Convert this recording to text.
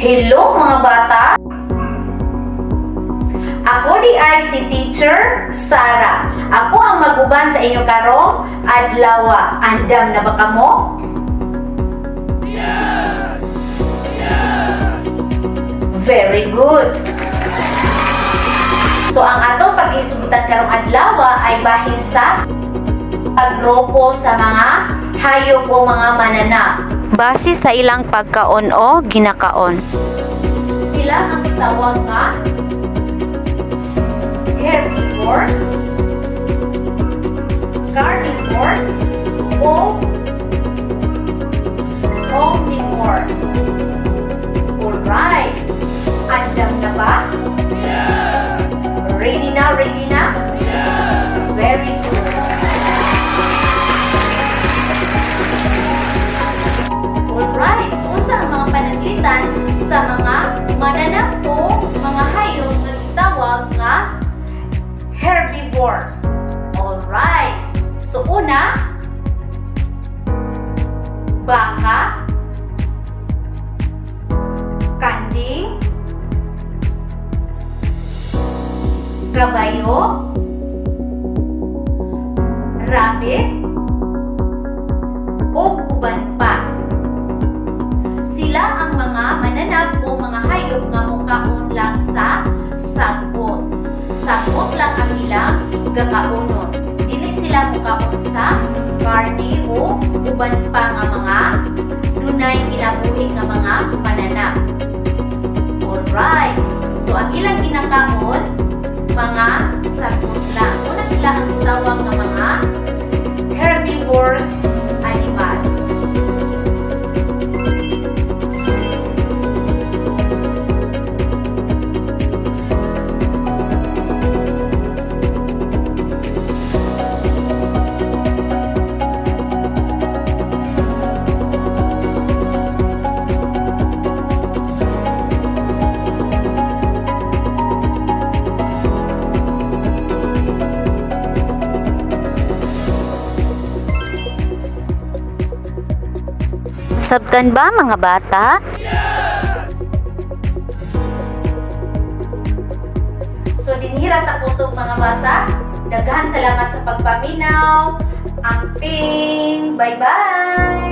Hello, mga bata! Ako diay si Teacher Sara. Ako ang mag-uban sa inyo karong adlaw. Andam na ba kamo? Very good. So ang atong pag-isugutan karong adlaw ay bahin sa paggrupo sa mga hayop o mga mananap. Base sa ilang pagkaon o ginakaon. Sila ang gitawag nga herbivores, carnivores, o omnivores. Alright. Andam na ba? Ready na? Ready na? Very good. Alright. So, unsa ang mga pananglitan sa mga mananap o mga hayop nga gitawag nga herbivores? Alright. So, una, baka, kanding, kabayo, rabbit, o uban pa. Sila ang mga mananap o mga hayop nga mukaon lang sa sagbot. Sagbot lang ang ilang gakaunon. Dili sila mukaon sa karne o uban pa nga mga dunay kinabuhi nga mga mananap. Alright. So ang ilang ginakaon, mga sagbot lang. Una sila ang tawag nga mga herbivores animals. Sabtan ba, mga bata? So dinhira ta kutob, mga bata. Daghan salamat sa pagpaminaw. Amping. Bye-bye.